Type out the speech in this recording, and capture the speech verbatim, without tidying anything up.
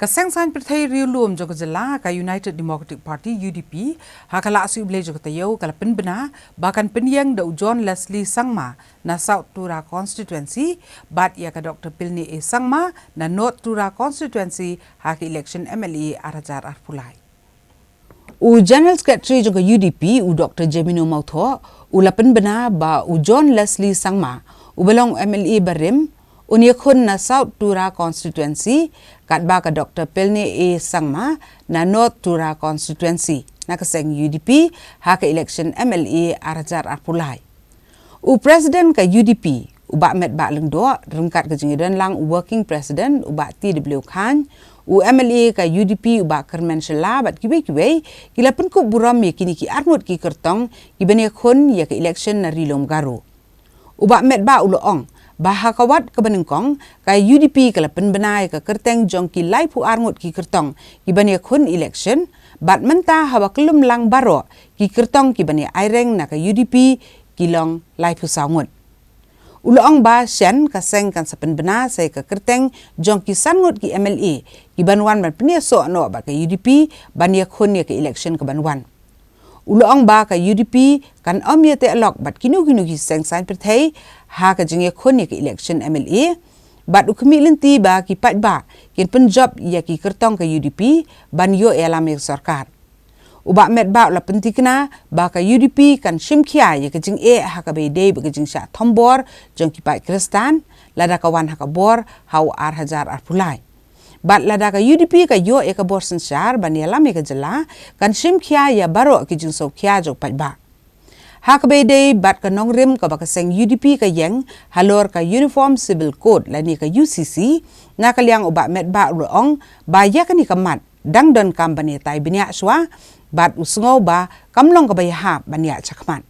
Ka Seng Saiñ Pyrthei Riewlum jong ka jylla, ka United Democratic Party, U D P, ha ka la shu blei jong ka taïew ka la pynbna ba kan pynïeng da u John Leslie Sangma na South Tura Constituency bad ïa ka Doctor Pilne A Sangma na North Tura Constituency ha ka election M L A ar hajar arphew lai. U General Secretary jong ka U D P, u Doctor Jemino Mawthoh, u la pynbna ba u John Leslie Sangma, u ba long M L A barim, un ïakhun na South Tura Constituency, katba ka Doctor Pilne A Sangma na North Tura Constituency na ka seng U D P ha ka election M L A ar hajar arphew lai. U President ka U D P, u Bah Metbah Lyngdoh, ryngkat ka jingïadon lang u Working President, u Bah T W Chyne, u M L A ka U D P, u Bah Kyrmen Shylla, bad kiwei kiwei, ki la pynkup burom ïa kine ki arngut ki kyrtong ki ban ïakhun ïa ka election na Ri Lum Garo. U Bah Metbah u la ong ba ha ka wad kaba nyngkong, ka U D P ka la pynbna ïa ka kyrteng jong ki laiphew arngut ki kyrtong ki ban ïakhun election, bad mynta haba kyllum lang baroh ki kyrtong ki ban ïa aireng na ka U D P ki long laiphew saw ngut. U la ong ba shen ka seng kan sa pynbna sa ïa ka kyrteng jong ki san ngut ki M L A ki ban wan ban pynïasoh noh bad ka U D P ban ïakhun ïa ka election ka ban wan. U la ong ba ka U D P kan ym ïateh lok bad kino kino ki seng saiñ pyrthei ha ka jingïakhun ïa ka election M L A, bad u khmih lynti ba ki paidbah kin pynjop ïa ki kyrtong ka U D P ban ïoh ïalam ïa ka sorkar. U Bah Metbah u la pyntikna ba ka U D P kan shim khia ïa ka jingeh ha kaba ïadei bad ka jingshah thombor jong ki paid Khristan lada ka wan ha ka bor ha u ar hajar arphew lai. Bad lada ka U D P ka ïoh ïa ka bor synshar ban ïalam ïa ka jylla, kan shim khia ïa baroh ki jingsngewkhia jong u paidbah. Ha kaba ïadei bad ka nongrim kaba ka seng U D P ka ïeng halor ka Uniform Civil Code lane ka U C C, na ka liang u Bah Metbah u la ong ba ïa kane ka mat dang donkam ban ïatai bniah shuwa, bad u sngew ba kam long kaba ïahap ban ïaid shakhmat.